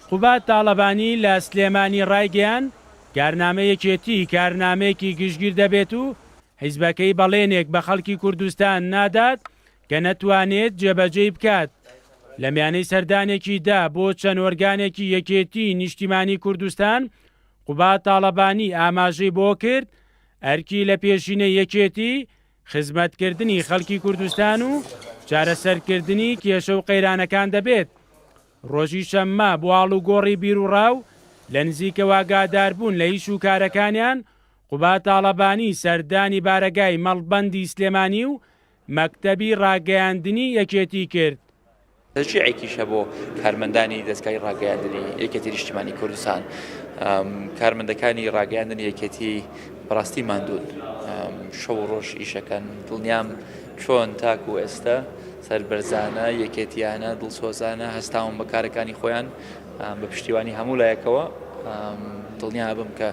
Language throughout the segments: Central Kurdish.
قوباد تاڵەبانی لە سلێمانی ڕایگەیاند، کارنامەی یەکێتی کارنامەیەکی گشتگیر دەبێت و حیزبەکەی بەڵێنێک بە خەڵکی کوردستان نادات کە نەتوانێت جێبەجێی بکات. لە میانەی سەردانێکیدا بۆ چەند ئۆرگانێکی یەکێتی نیشتیمانی کوردستان، قوباد تاڵەبانی ئاماژەی بۆ کرد، ئەرکی لە پێشینەی یەکێتی خزمەتکردنی خەڵکی کوردستان و چارەسەرکردنی کێشە و قەیرانەکان دەبێت. ڕۆژی شەممە بۆ ئاڵوگۆڕی بیروڕا و لە نزیکەوە ئاگاداربوون لە ئیش و کارەکانیان، قوباد تاڵەبانی سەردانی بارەگای مەڵبەندی سلێمانی و مەکتەبی ڕاگەیاندنی یەکێتی کرد. تەشجیعێکیشە بۆ کارمەندانی دەزگای ڕاگەیاندنی یەکێتی نیشتیمانی کوردستان. کارمەندەکانی ڕاگەیاندنی یەکێتی بەڕاستی ماندوون، شەو و ڕۆژ ئیشەکەن، دڵنیام چۆن تاکو ئێستا سەربەرزانە، یەکێتیانە، دڵسۆزانە هەستاون بە کارەکانی خۆیان بە پشتیوانی هەموو لایەکەوە دڵنیابم کە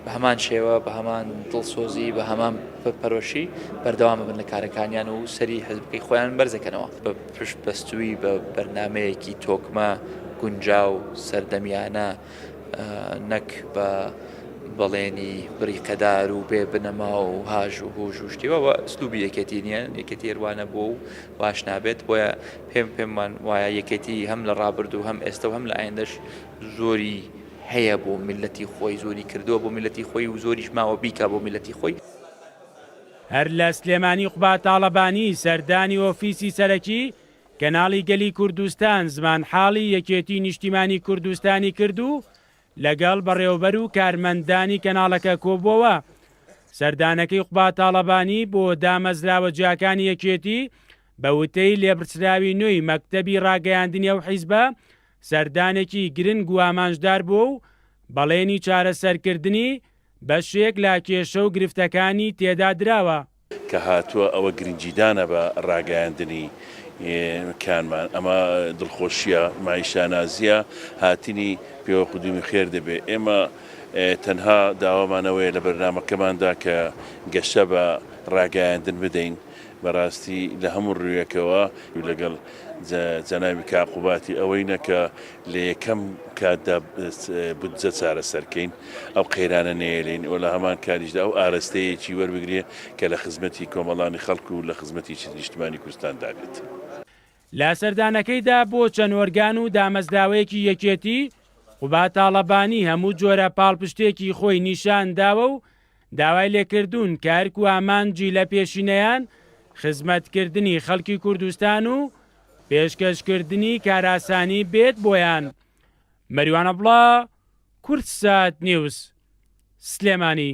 بە هەمان شێوە، بە هەمان دڵسۆزی، بە هەمان پەرۆشی بەردەوام بن لە کارەکانیان و سەری حزبەکەی خۆیان بەرزەکەنەوە. بە پشت بەستووی بە بەرنامەیەکی تۆکمە، گونجاو، سەردەمیانە، نەک بە بەڵێنی بریقەدار و بێ بنەما و هاژ و هوژ و شتی وا، ئسلوبی یەکێتی نییە، یەکێتی هەر وا نەبووە و واش نابێت، بۆیە پێم پێمان وایە یەکێتی هەم لە ڕابردوو هەم ئێستە و هەم لە ئایندەش زۆری هەیە بۆ میللەتی خۆی، زۆری کردووە بۆ میللەتی خۆی و زۆریش ماوە بیکا بۆ میللەتی خۆی. هەر لە سلێمانی قوباد تاڵەبانی سەردانی ئۆفیسی سەرەکی کەناڵی گەلی کوردستان زمانحاڵی یەکێتی نیشتیمانی کوردستانی کرد و لەگەڵ بەڕێوەبەر و کارمەندانی کەناڵەکە کۆبووەوە. سەردانەکەی قوباد تاڵەبانی بۆ دامەزراوە جیاکانی یەکێتی بە وتەی لێپرسراوی نوێی مەکتەبی ڕاگەیاندنی ئەو حیزبە سەردانێکی گرنگ و ئامانجدار بووە و بەڵێنی چارەسەرکردنی بەشێک لە کێشە و گرفتەکانی تێدا دراوە. کە هاتووە ئەوە گرنگیدانە بە ڕاگەیاندنی کانمان ئەمە دڵخۆشیە مای شانازیە هاتنی پێوە قدومی خێر دەبێ ئێمە تەنها داوامان ئەوەیە لە بەرنامەکەماندا کە گەشە بە ڕاگەیاندن بدەین بەڕاستی لە هەموو ڕوویەکەوە لەگەڵ جەنابی کاک قوباتی ئەوەینە کە لە یەکەم کاتدا بودجە چارەسەر کەین ئەو قەیرانە نەیەلین و لە هەمان کاریشدا ئەو ئارەستەیەکی وەربگرێ کە لە خزمەتی کۆمەڵانی خەڵک و لە خزمەتی نیشتمانی کوردستاندا بێت. لە سەردانەکەیدا بۆ چەند ئۆرگان و دامەزراوەیەکی یەکێتی، قوباد تاڵەبانی هەموو جۆرە پاڵپشتێکی خۆی نیشان داوە و داوای لێکردوون کە ئەرک و ئامانجی لە پێشینەیان خزمەتکردنی خەڵکی کوردستان و پێشکەشکردنی کارئاسانی بێت بۆیان. مەریوان عەبدوڵا، کوردسات نیوز، سلێمانی.